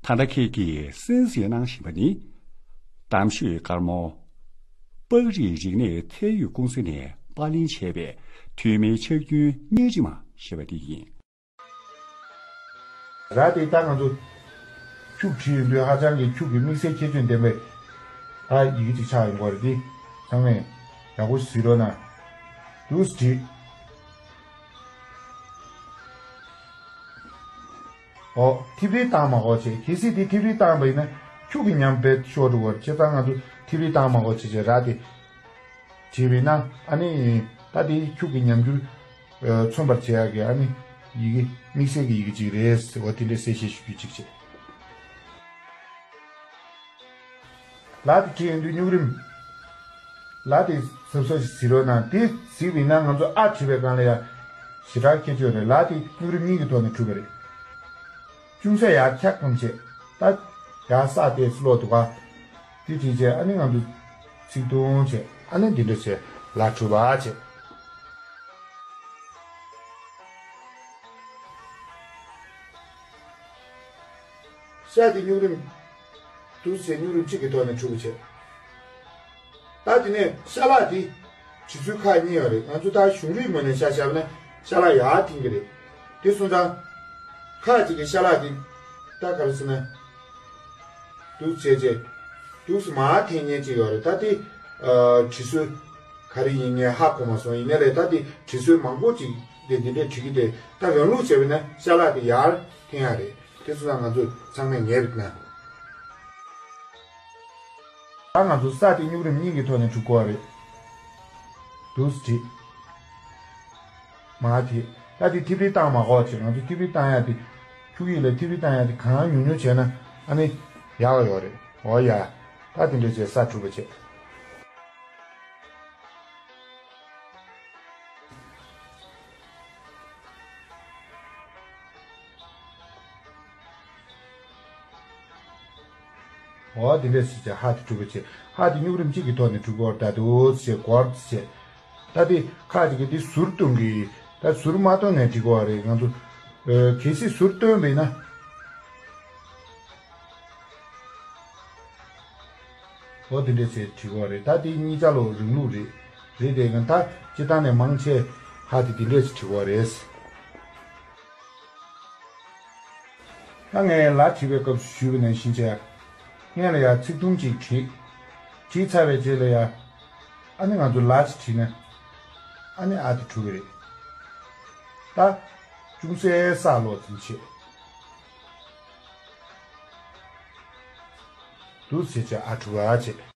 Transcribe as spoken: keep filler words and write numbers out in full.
ད་ལྟ་ཁྱེད་ཀྱིས་གསན་གཟིགས་གནང་བཞིན་པ་ནི། གཏམ་ཤོད་དཀར་མོ། པགས་རིགས་རིག་གནས་ཚད་ཡོད་ཀུང་སི་ནས་པར་ལེན་བྱས་པའི་ཐོན་མིའི་ཕྱག་རྒྱུན་གཉན་རིམ་ཞེས་པ་དེ་ཡིན། ར་དེ་ད་ང་ཚོ་ཁྱུག་བྲིས་ཡོང་དུས་ཧ་ཅང་གི་ཁྱུག་གི་དམིགས་བསལ་ཁྱད་ཆོས་ལྡན་པའི་ད་ཡི་གེ་ཅིག་ཆགས་ཡོང་གི་རེད། དེ་ཚང་མས་ཡག་པོ་གཟིགས་རོགས་གནང་། འདུག་སེ་བྲིས། ཨོ། ཐིབས་རིལ་བཏང་མ་དགོས་བྱས། གལ་སྲིད་དེ་ཐིབས་རིལ་བཏང་པ་ཡིན་ན་ཁྱུག་གི་ཉམས་དཔེ་ཤོར་འགྲོ་གི་རེད། བྱས་ཙང་ང་ཚོ་ཐིབས་རིལ་བཏང་མ་དགོས་བྱས་བྱས་ར་དེ་བྲིས་པ་ཡིན་ན། ཨ་ནི་ད་དེ་ཁྱུག་གི་ཉམས་འགྱུར་ཨ་མཚོན་པར་བྱེད་ཡག་གི་ཨ་ནི་ཡི་གེ་དམིགས་བསལ་གྱི་ཡི་གེ་ཅིག་རེད་ཟེར་བ་དེ་འདྲའི་གསལ་བཤད་ཞུ་རྒྱུ་ཅིག་བྱས། ལ་དེ་བྲིས་ཡོང་དུས་སྨྱུག་རིམ། ལ་དེ་གཟབ་གཟབ་ཞིག་གཟིགས་རོགས་གནང་། དེ་གཟིགས་པ་ཡིན་ན་ང་ཚོ་ཨ་བྲིས་པའི་སྒང་ལ་ཡ་ཞེ་དྲག་ཁྱད་ཆོས་རེད། ལ་དེ་སྨྱུག་རིམ་གཉིས་ཀྱི་ཐོག་ནས་གྲུབ་པ་རེད། ཅུང་ཟད་ཡར་འཁྱག་ཙམ་བྱས། ད་ཡར་ས་དེ་སློག་འདུག་ག་དེ་བྲིས་བྱས་ཨ་ནི་ང་ཚོ་ཚིག་ཐུང་བྱས། ཨ་ནི་འདི་འདྲ་བྱས་ལ་གྲུབ་པ་བྱས། ཤ་དེ་སྨྱུག་རིམ། འདུག་སེ་སྨྱུག་རིམ་གཅིག་གི་ཐོག་ནས་གྲུབ་པ་བྱས། ད་དེ་ནས་ཤ་ལག་དེ་བྲི་ཚུལ་ཁག་གཉིས་ཡོད་རེད། ང་ཚོ་ད་གཞུང་རིག་ངོས་ནས་ཤ་བཞག་ན་ཤ་ལག་ཡར་འཐེན་གྱི་རེད། དེ་སོང་ཙང་ཁ་ཅིག་གི་ཤ་ལག་དེ་ད་ག་རེ་ཟེར་ན། འདུག་བྱས་བྱས། འདུག་སེ་མར་འཐེན་མཁན་ཅིག་ཡོད་རེད། ད་དེ་ཨ་བྲི་སྲོལ་ག་རེ་ཡིན་ངས་ཧ་གོ་མ་སོང་། ཡིན་ནའི་རེད། ད་དེ་བྲི་སྲོལ་མང་པོ་ཅིག་དེ་འདི་འདྲས་བྲི་གི་དེ། ད་རང་ལུགས་བྱས་པ་ན་ཤ་ལག་དེ་ཡར་འཐེན་ཡག་རེད། དེ་སོང་ཙང་ང་ཚོ་ཚང་མས་ངེས་པ་ན། ད་ང་ཚོ་ས་དེ་སྨྱུག་རིམ་གཉིས་ཀྱི་ཐོག་ནས་གྲུབ་དགོས་པ་རེད། འདུག་སེ་བྲིས། མར་དེ། ད་དེ་ཐིབས་རིལ་བཏང་མ་དགོས་བྱས། ང་ཚོ་ཐིབས་རིལ་བཏང་ཡག་དེ། ཁྱུག་ཡིག་ལ་ཐིབས་རིལ་བཏང་ཡག་དེ་གང་ཉུང་ཉུང་བྱས་ན་ཨ་ནི་ཡག་ཡོད་རེད། འོ་ཡ། ད་དེ་འདྲ་བྱས་ས་གྲུབ་པ་བྱས། འོ་དེ་འདྲས་ཟེར་བྱས་ཧ་དེ་གྲུབ་པ་བྱས། ཧ་དེ་སྨྱུག་རིམ་གཅིག་གི་ཐོག་ནས་གྲུབ་ཀྱི་ཡོད་རེད། ད་འདུག་སེ་བྱས་སྒོར་བྱས། ད་དེ་ཁ་ཅིག་གིས་དེ་ཟུར་སྟོན་གྱི། ད་ཟུར་མ་སྟོན་ནས་བྲི་དགོས་པ་རེད། ང་ཚོ་ཨ་གལ་སྲིད་ཟུར་སྟོན་པ་ཡིན་ན། འོ་དེ་འདྲས་བྱས་བྲི་དགོས་པ་རེད། ད་དེ་གཉིས་ཆ་ལོ་རིང་ལུགས་རེད། རེད་དེ་ང་ད་སྤྱིར་བཏང་ནས་མང་ཆེ་ཧ་དེ་དེ་འདྲས་བྱས་བྲི་དགོས་པ་རེད། ད་ངས་ལ་བྲིས་པའི་སྐབས་སུ་ཞུས་པ་ནང་བཞིན་བྱས། སྔོན་ལ་ཡ་ཚིག་ཐུང་གཅིག་བྲིས། བྲིས་ཚར་བའི་རྗེས་ལ་ཡ། ཨ་ནི་ང་ཚོ་ལ་ཅིག་བྲིས་ན། ཨ་ནི་ཨ་དེ་གྲུབ་ཀྱི་རེད། ད་ཅུང་ཟད་ས་སློག་ཙམ་བྱས། འདུག་སེ་བྱས་ཨ་གྲུབ་པ་བྱས།